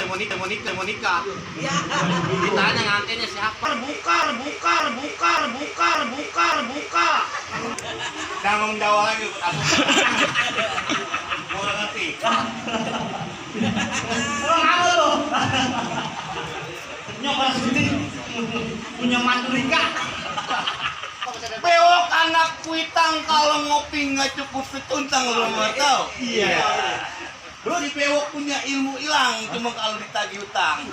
mau nikah. Ditanya ngantennya siapa? Buka. Jangan menjawab lagi. Mau ngerti? Apa lo? Nyoba sini punya mantu nikah. Bewok anak kuitang kalau ngopi nggak cukup setuntang lu mau tahu? Iya. Lu di bewok punya ilmu hilang cuma kalau ditagih utang.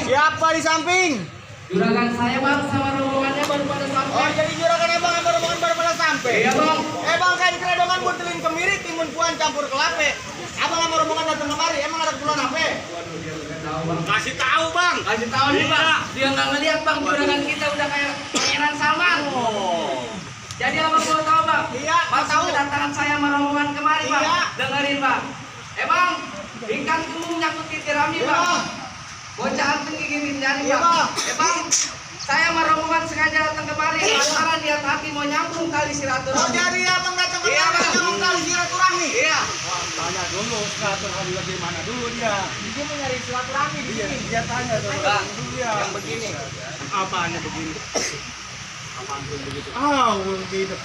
Siapa di samping? Juragan saya bang sama rombongannya baru pada sampai. Oh, jadi juragan abang sama rombongan baru pada sampai. Iya bang. Bang kan keredongan butelin kemiri timun puan campur kelape. Abang sama rombongan datang kemari, emang ada keperluan apa? Kasih tahu bang. Kasih tahu nih bang. Dia nggak ngeliat bang juragan kita udah kayak Pangeran Salman. Jadi abang mau tahu bang? Iya, mau tahu. Kedatangan saya sama rombongan kemari bang. Iya. Dengerin bang. Bang, ikan kembung nyangkut di tiramnya Iya, bang. Bang. Bocah anteng gigitin jari Iya, bang. Bang. Bang, saya sama rombongan sengaja datang kemari lantaran lihat hati mau nyambung tali Oh, silaturahmi. jadi abang datang kemari Iya, Bang. nyambung tali silaturahmi. Iya. Tanya dulu silaturahmi bagaimana dulu dia. Dia mau nyari silaturahmi di sini. Dia tanya dulu. Bang, Dia. yang begini. Apanya begini? Begitu.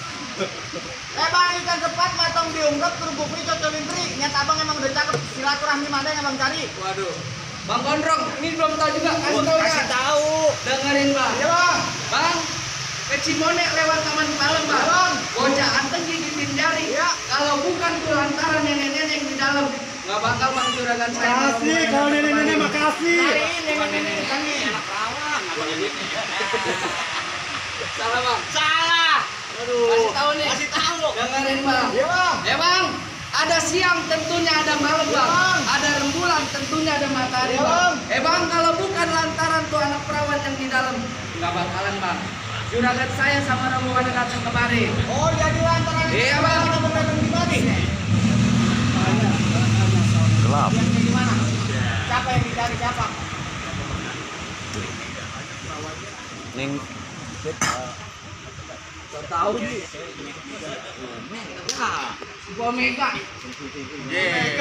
Bang, ikan cepat matang diungkep terbukti cocolin tri. Nyata abang emang udah cakep silaturahmi mana yang abang cari. Waduh. Bang Gondrong, ini belum tahu juga. Kasih tahu ya. Kasih tahu. Dengerin bang. Iya, Bang. Bang, ke Cimone lewat taman malam bang. Iya, Bang. Bocah anteng gigitin jari. Iya. Kalau bukan tuh lantaran nenek-nenek di dalam, nggak bakal bang juragan saya. Makasih kalau nenek-nenek makasih. Cariin nenek-nenek kami. Anak perawan. Salah bang. Salah. Aduh. Kasih tahu nih. Kasih tahu. Dengerin bang. Iya, Bang. Bang, ada siang tentunya ada malam bang. Bang. Ada rembulan tentunya ada matahari Iya, bang. Bang. Bang, kalau bukan lantaran tuh anak perawan yang di dalam, nggak bakalan bang. Juragan saya sama rombongan datang kemari. Oh, jadi lantaran Iya, Bang. Abang datang di mari. Gelap. Yang gimana? Siapa yang dicari siapa? Neng. Tahu nih. Gua Mega.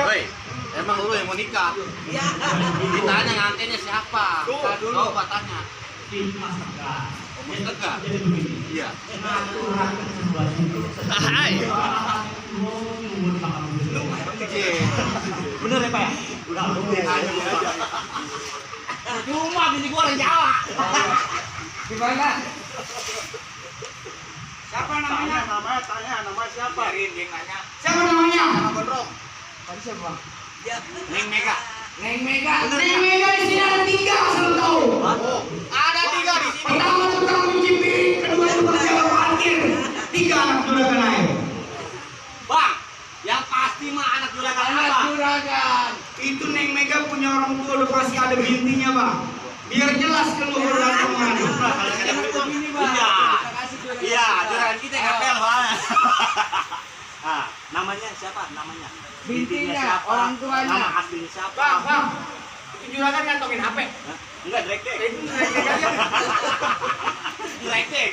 Woi, emang lu yang mau nikah? Iya. Ditanya ngantennya siapa? Tuh, dulu. Coba tanya. Mas Tegar. Iya. Hai. Bener ya, Pak ya? Udah. Cuma bini gua orang Jawa. Gimana? Siapa namanya? Tanya namanya siapa? Biarin dia nanya. Siapa namanya? Nama Gondrong. Tadi siapa bang? Neng Mega. Neng Mega. Neng Mega di sini ada 3 asal tahu. Oh, ada 3 di sini. Pertama tukang cuci piring, kedua tukang sewa parkir, 3 anak juragan lain. Bang, yang pasti mah anak juragan Anak apa? juragan. Itu Neng Mega punya orang tua udah pasti ada bintinya, Bang. Biar jelas keluar dari rumah. Begini, Bang. Iya, juragan kita kapel, Bang. Ah, namanya siapa? Namanya? Bintinya, orang tuanya. Nama aslinya siapa? Bang. Itu juragan ngantongin HP. Hah? Enggak, drekdek. Itu Neng aja. Drekdek.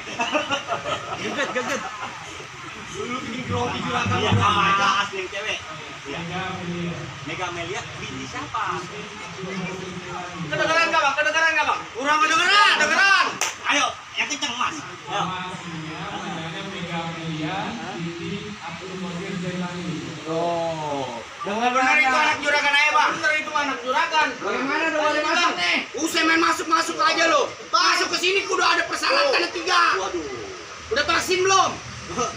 Geget. Dulu bikin grogi juragan. Iya, sama aja asli yang cewek. Iya. Mega Melia binti siapa? Kedengeran nggak bang? Kedengeran nggak bang? Kurang kedengeran. Ayo, yang kenceng mas. Ayo. Oh. Bener itu anak juragan aja bang. Bener itu anak juragan. Bagaimana udah boleh masuk nih? Usai main masuk aja lo. Masuk ke sini kudu ada persyaratan tiga. Waduh. Udah vaksin belum?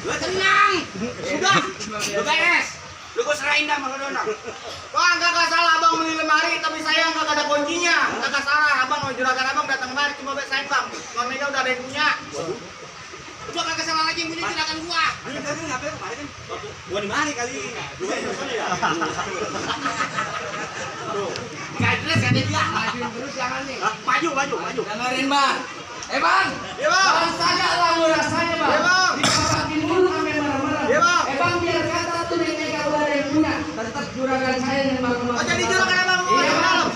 Tenang. Sudah. Udah beres. Lu gua serahin dah sama Dona. Bang, kagak salah abang beli lemari, tapi sayang kagak ada kuncinya. Kagak salah, abang mau juragan abang datang kemari cuma sayang bang. Tuan Mega udah ada yang punya. Gua kagak salah lagi yang punya juragan gua. Ini tadi ngapain kemarin? Gua di mana kali? Gua di sana ya. Enggak jelas kan dia. Majuin terus jangan nih. Maju. Dengerin bang. Bang. Iya bang. Bang saja lagu rasanya bang. Iya, Bang. Dipapakin dulu sampai marah-marah. Iya, Bang. Bang biar kata tuh Mega udah ada yang punya. Tetap juragan saya yang bang. Oh jadi juragan abang mau Iya, masuk ke Bang. dalam?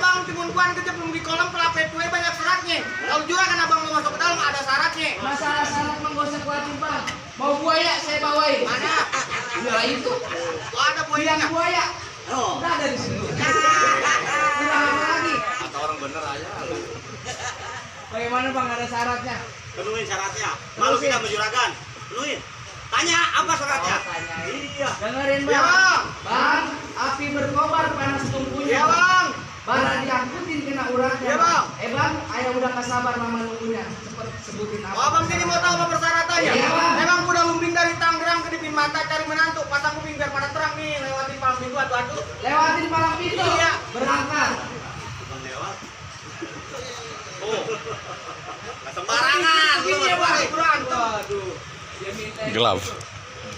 Bang, timun kuan kecemplung di kolam pelapet kue banyak syaratnya. Kalau juragan abang mau masuk ke dalam ada syaratnya. Masalah syarat mah gak usah khawatir bang. Mau buaya saya bawain. Mana? Udah itu. Oh ada Bilang buayanya. buaya. Oh. Udah ada di situ. Udah apa lagi? Kata orang bener aja. Bagaimana bang ada syaratnya? Penuhin syaratnya. Malu kita sama juragan. Penuhin. Tanya apa syaratnya? Oh, tanyain. Iya. Dengerin Iya bang. bang. Bang, api berkobar panas tungkunya. Iya bang. Barang diangkutin kena uratnya. Iya, Bang. Bang, ayah udah gak sabar mama nunggunya. Sebutin apa? Oh abang sini mau tahu apa persyaratannya? Iya, Bang. Emang udah lumbing dari Tangerang ke Dipin Mata cari menantu. Pasang kuping biar pada terang nih lewatin palang pintu adu-adu. Lewatin palang pintu. Iya. Berangkat. Bukan lewat. Oh. Nggak sembarangan. Lu Iya bang. balik. Berantem. Waduh. Dia minta. Gelap.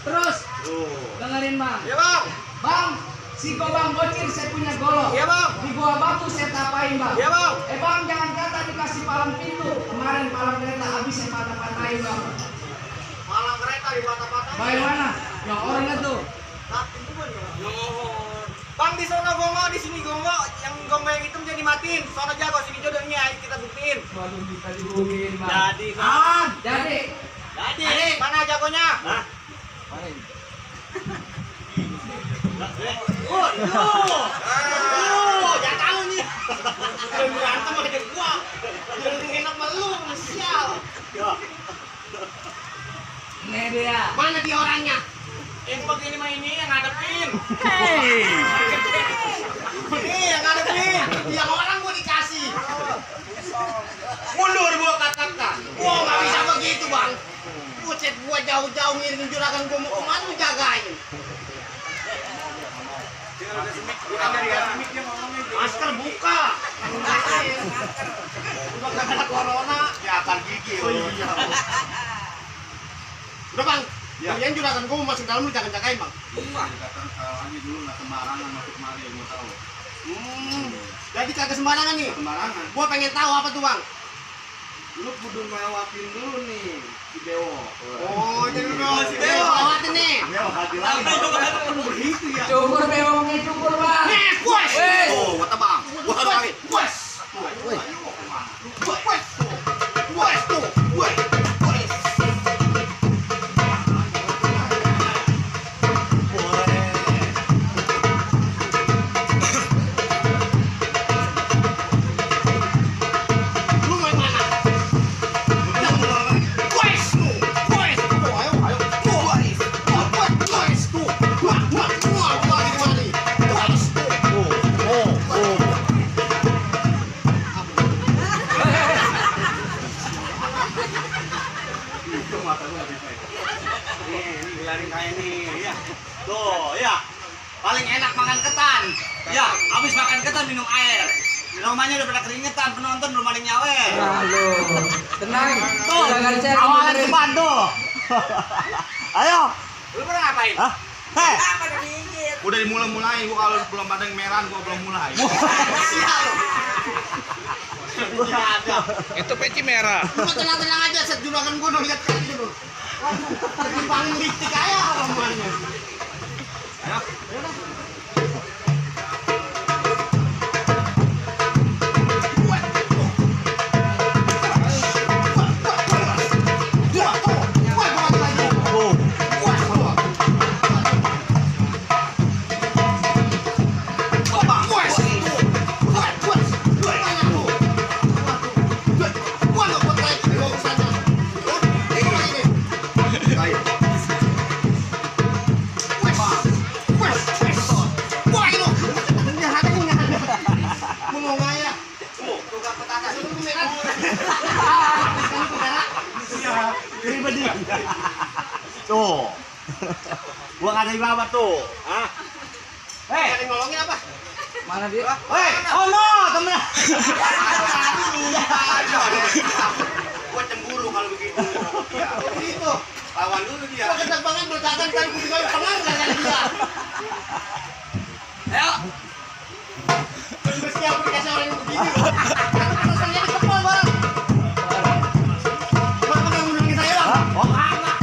Terus, Tuh. dengerin bang. Iya bang. Bang, si Gobang Bocil saya punya golok. Iya bang. Di gua batu saya tapain bang. Iya bang. Bang, jangan kata dikasih palang pintu. Kemarin palang kereta habis saya patah-patahin bang. Palang kereta di patah-patah. Bagaimana? Yang orangnya tuh. Bang di sono gongo, di sini gongo, yang gongo yang hitam jadi matiin. Sono jago, sini jodohnya, ayo kita buktiin. Waduh, kita dihubungin bang. Jadi kan. Jadi. Jadi. Mana jagonya? Hah? Jangan tahu nih. Udah berantem aja gua. Jangan enak sama lu, sial. Ya. Ini dia. Mana dia orangnya? Yang begini mah ini yang ngadepin. Ini yang ngadepin. Yang orang gua dikasih. Mundur gua katakan. Gua nggak bisa begitu bang. Bucet gua jauh-jauh ngirimin juragan gua mau kemana lu jagain. Masker buka. Udah kagak ada corona. Ya akan gigi. Oh iya. Udah bang. Kalian juragan gua mau masuk dalam lu jangan jagain bang. Wah, dikatakan lagi dulu nggak sembarangan masuk kemari, gua tahu. Jadi kagak sembarangan nih. Sembarangan. Gua pengen tahu apa tuh bang. Lu kudu ngelewatin dulu nih si Dewo. Oh jadi lu si Dewo lewatin nih. Dewo hati lagi. Begitu ya. Cukur bewongnya cukur bang. Nih puas. Oh, kata bang. Gua harus kali. Puas. Puas tuh. Puas. Lu mau yang mana? Puas tuh. Puas tuh. Ayo. Puas. Puas tuh. Puas. Puas tuh. Itu mata gua habis. Nih, ini gelarin kayak nih, ya. Tuh, ya. Paling enak makan ketan. Ya, habis makan ketan minum air. Minumannya udah pada keringetan, penonton belum ada yang nyawer. Lalu. Tenang. Tuh, Jangan saya awalan dengerin. depan tuh. Ayo. Lu pernah ngapain? Hah? Hei. Apa udah minggir? Udah dimulai-mulai, gua kalau belum pada yang merah, gua belum mulai. Sial. Itu peci merah. Lu tenang-tenang aja, set juragan gua lihat kali dulu. Waduh, tertimbangin listrik aja rombongannya. Ayo. Puas. Gua nggak ada di bawah tuh. Hah? Hei, Ada yang nolongin apa? Mana dia? hei, oh no, temen. Gua cemburu kalau begitu. Ya, begitu. Lawan dulu dia. Gua kencang banget meledakan kan gua juga pengen dengan dia. Ayo. Bersiap dikasih orang yang begini. Rasanya dikepal bareng. Bang, bang, menunggu saya bang. Oh kagak,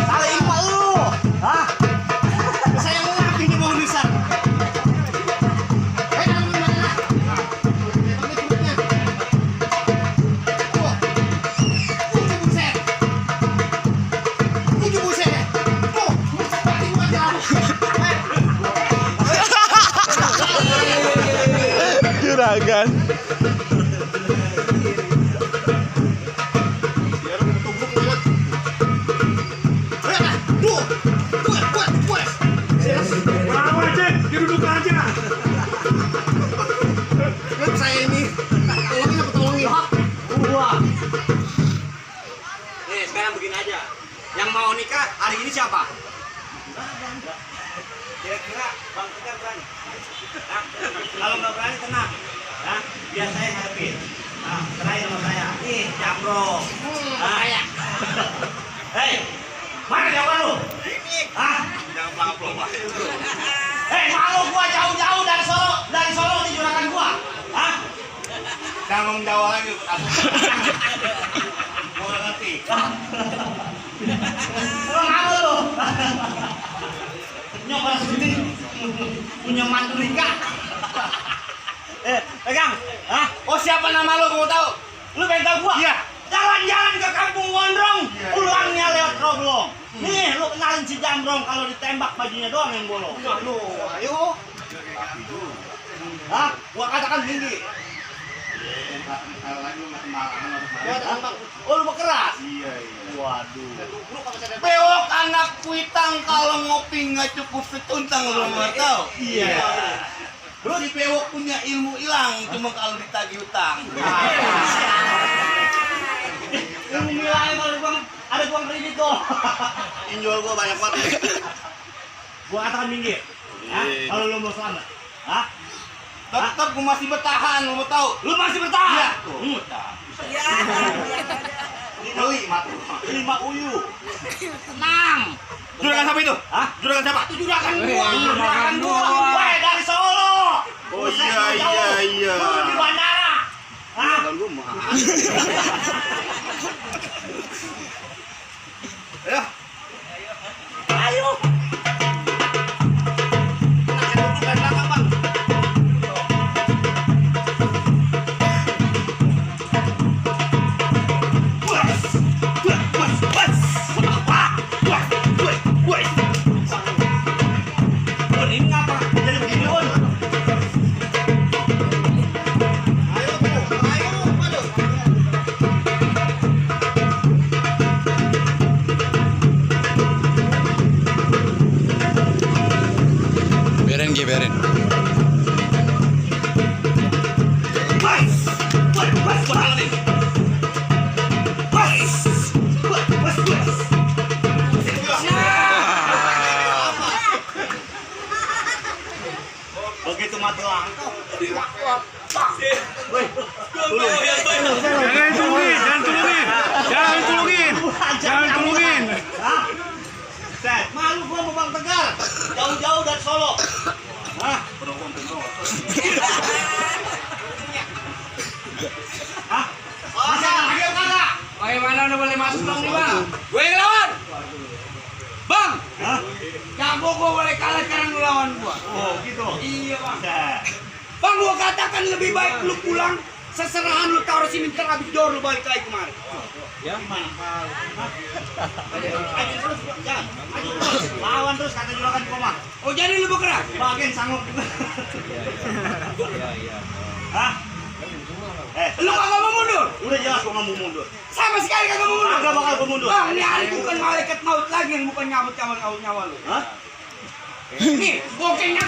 salah info lu. Hah? Saya mau ini mau besar. Kamu di mana? Pakai tutupnya. Wah. Buset. Buset. Tuh, mati gua jauh. Juragan. Biar ketubruk lihat. Tuh. Buat. Mau aja, dia duduk aja. Lihat saya ini. Tolongin apa tolongin? Gua. Nih, sekarang begini aja. Yang mau nikah hari ini siapa? Kira-kira Bang Tegar berani? Hah? Kalau nggak berani tenang. Hah? Biar saya hadapin. Nah, terakhir sama saya. Nih, Jambrong. Kayak. Hei, mana jawaban lu? Hah? Jangan pelak-pelak. Hei, malu gua jauh-jauh dari Solo di juragan gua. Hah? Jangan menjawab lagi. Gua nggak ngerti. Lu ngapa lu? Nyoba sini punya mantu nikah. Pegang. Hah? Oh, siapa nama lu? Mau tahu? Lu pengen tahu gua? Iya. Jalan-jalan ke Kampung Gondrong, Iya. pulangnya lewat Roblong. Nih, lu kenalin si Jambrong kalau ditembak bajunya doang yang bolong. Lu, ayo. Hah? Gua katakan tinggi. Oh, lu berkeras? Iya. Waduh. Bewok anak kuitang kalau ngopi nggak cukup setuntang lu mau tahu? Iya. Lu di bewok punya ilmu hilang cuma kalau ditagih utang. Ilmu nilai kalau ada uang kredit tuh. Injol gua banyak banget. Gua katakan minggir. Hah? Iya. Kalau lu mau selamat. Hah? Tetap gua masih bertahan, lu mau tahu? Lu masih bertahan? Iya. Beli mati. 5 uyu. Tenang. Juragan siapa itu? Hah? Juragan siapa? Itu juragan gua. Juragan gua. Weh, dari Solo. Oh, Buset, iya, jauh. iya. Lu di bandara. Hah? Gua mah. Ya. Ayo. Ini ngapa? Jadi begini, On. Biarin Ki, biarin. Begitu mati langkau. Jangan tulungin. Hah? Set, malu gua sama Bang Tegar. Jauh-jauh dari Solo. Hah? Hah? Masih ada lagi apa kagak? Bagaimana udah boleh masuk dong nih bang? Gue yang lawan. Bang, Hah? kamu gua boleh kalah sekarang lu lawan gua. Oh, gitu. Iya bang. Set. Bang, gua katakan lebih baik lu pulang. Seserahan lu taruh sini ntar habis jor lu balik lagi kemari. Ya, gimana? Hah? Ayo terus, jangan. Ayo terus. Lawan terus kata juragan gua mah. Oh jadi lu bergerak? Bagian sanggup juga. Hah? Lu kagak mau mundur? Udah jelas gua nggak mau mundur. Sama sekali kagak mau mundur. Kagak bakal gua mundur. Bang, ini hari bukan malaikat maut lagi yang bukan nyabut nyawa lu. Hah? Nih, bokengnya.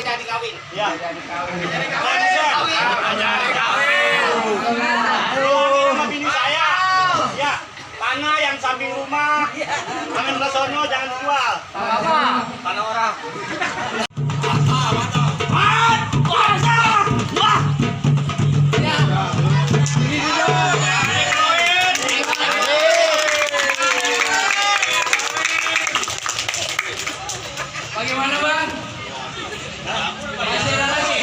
jadi kawin. Ya. Jadi kawin. Jadi Kawin. kawin. Aduh, sama bini saya. Ya, tanah yang samping rumah. Jangan ke sono, jangan jual. Apa? Tanah orang. Bagaimana bang? Masih ada lagi?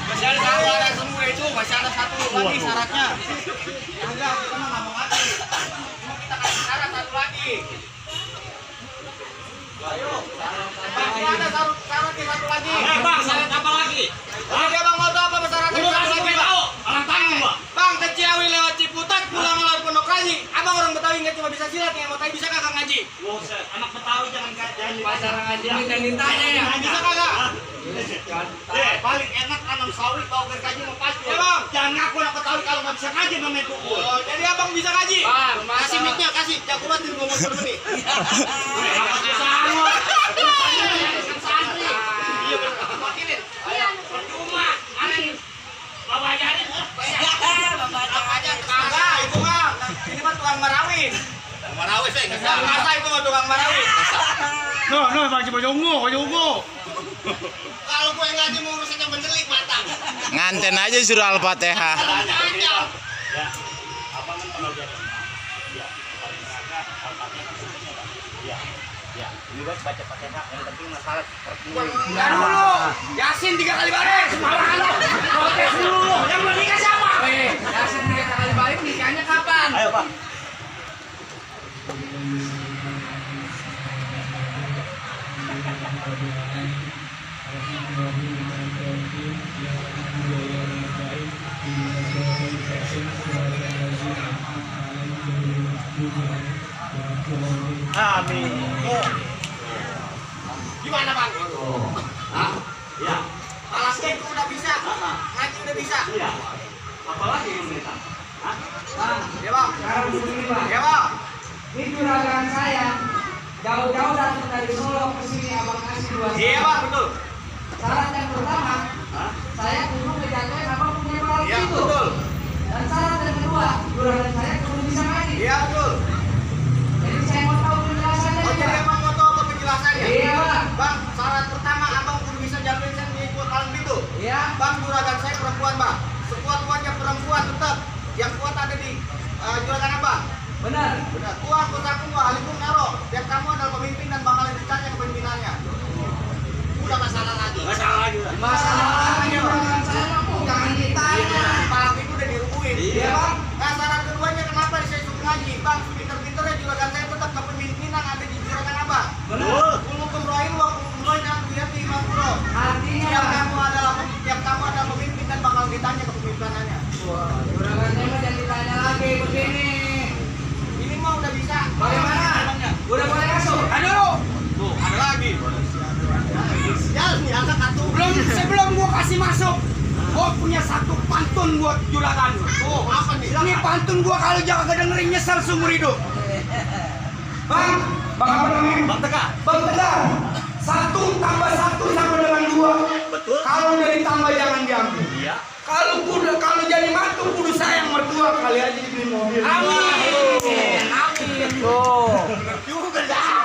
Masih ada satu ada semua itu, masih ada satu lagi syaratnya. Enggak, kita mah nggak mau mati. Cuma kita kasih syarat satu lagi. Ayo, masih ada syaratnya satu lagi. Bang, syarat apa lagi? Oke bang, mau tahu apa syaratnya? Udah Satu kasih lagi, tahu. Bang. Orang tanggung, Bang. Bang, ke Ciawi lewat Ciputat, pulang lewat Pondok Lagi. Abang orang Betawi nggak cuma bisa silat, yang Betawi bisa kagak ngaji? Buset, anak Betawi jangan Pasar ngaji minta mintanya ya. Bisa kagak? Paling enak tanam sawit kalau gergaji mau pasti. Ya, Bang. Jangan ngaku anak Betawi kalau nggak bisa ngaji main pukul. Oh, jadi abang bisa ngaji? Bang, Kasih mic-nya, kasih. Jago banget ngomong seperti ini. Sangat. Santri. Iya, makinin. Percuma. Aneh. Bawa ajarin. Aja kagak, itu mah. Ini mah tukang marawis. Marawis saya nggak itu mah tukang marawis. No, bagi baju ungu. Kalau gue ngaji mau urusannya mendelik mata. Nganten aja suruh Al-Fatihah. Aja. Ya. Apa kan kalau jadi? Ya. Ya. Ya. Ini guys baca Fatihah, yang penting masalah pertemuan. Enggak dulu. Yasin 3 kali bareng. Semalam lo. Protes dulu. Yang mau nikah siapa? Weh, Yasin 3 kali balik nikahnya kapan? Ayo, Pak. Amin. Gimana bang? Hah? Ya. Alas itu udah bisa. Ngaji udah bisa. Iya. Apalagi yang minta? Hah? Bang, Ya bang. sekarang begini bang. Ya bang. Ini juragan saya jauh-jauh datang dari Solo ke sini abang kasih 2 Iya bang, betul. Syarat yang pertama, Hah? saya kudu ngejatuhin abang punya moral Iya itu. betul. Dan syarat yang kedua, juragan saya kudu bisa ngaji. Iya betul. Jadi saya mau tahu penjelasannya. Oh jadi Bang. abang mau tahu apa penjelasannya? Iya bang. Bang, syarat pertama abang kudu bisa jatuhin saya punya kuat paling itu. Iya. Bang, juragan saya perempuan bang. Sekuat-kuatnya perempuan tetap. Yang kuat ada di juragan abang. Benar. Benar. Tuhan kotaku alikum naro. Dan kamu adalah pemimpin dan bakal ditanya kepemimpinannya. Udah masalah lagi. Masalah lagi. Pak. Masalah lagi juragan saya mah jangan ditanya. Kepala itu udah dirubuhin. Iya bang. Nah, syarat keduanya kenapa saya suruh ngaji? Bang, pinter-pinternya juragan saya tetap kepemimpinan ada di juragan abang. Benar. Kulukum rohin wa kulukum rohin yang lihat di imam puro. Artinya Tiap Bang, kamu adalah pemimpin dan bakal ditanya kepemimpinannya. wah, juragan saya mah jangan ditanya lagi begini. Ini mah udah bisa. Bagaimana? Udah boleh masuk? Aduh. Tuh, ada lagi. Ya, satu. Sebelum gua kasih masuk, gua punya satu pantun buat juragan. Oh, apa nih? Ini pantun gua kalau jangan kedengerin nyesel seumur hidup. Bang apa namanya? Bang Tegar. Bang Tegar. 1 tambah 1 sama dengan 2. Betul. Kalau udah ditambah jangan diambil. Iya. Kalau jadi mantu kudu sayang mertua kali aja dibeli mobil. Amin. Amin. Tuh. Juga dah.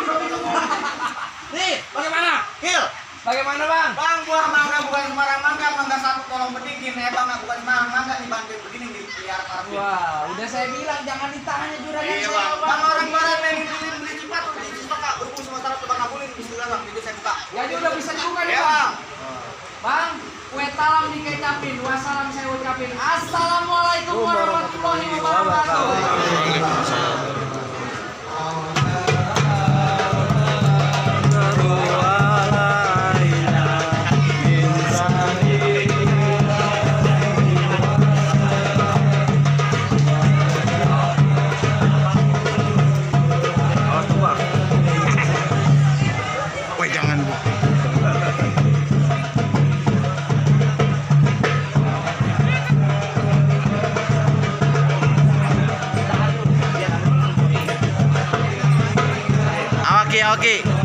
Nih, bagaimana? Kil. Bagaimana bang? Bang, buah mangga bukan sembarang mangga, mangga satu tolong bedikin ya bang, bukan sembarang mangga nih bang, begini dipelihara para Wah, udah saya bilang jangan ditanya juragan Iya saya bang, bang orang barat yang beli cepat tuh di Cipaka, berhubung sementara tuh bang kabulin bismillah bang, itu saya buka. Jadi udah bisa juga nih Ya bang. bang. Bang, kue talam dikecapin, wassalam saya ucapin. Assalamualaikum warahmatullahi wabarakatuh. Weh jangan. Oke.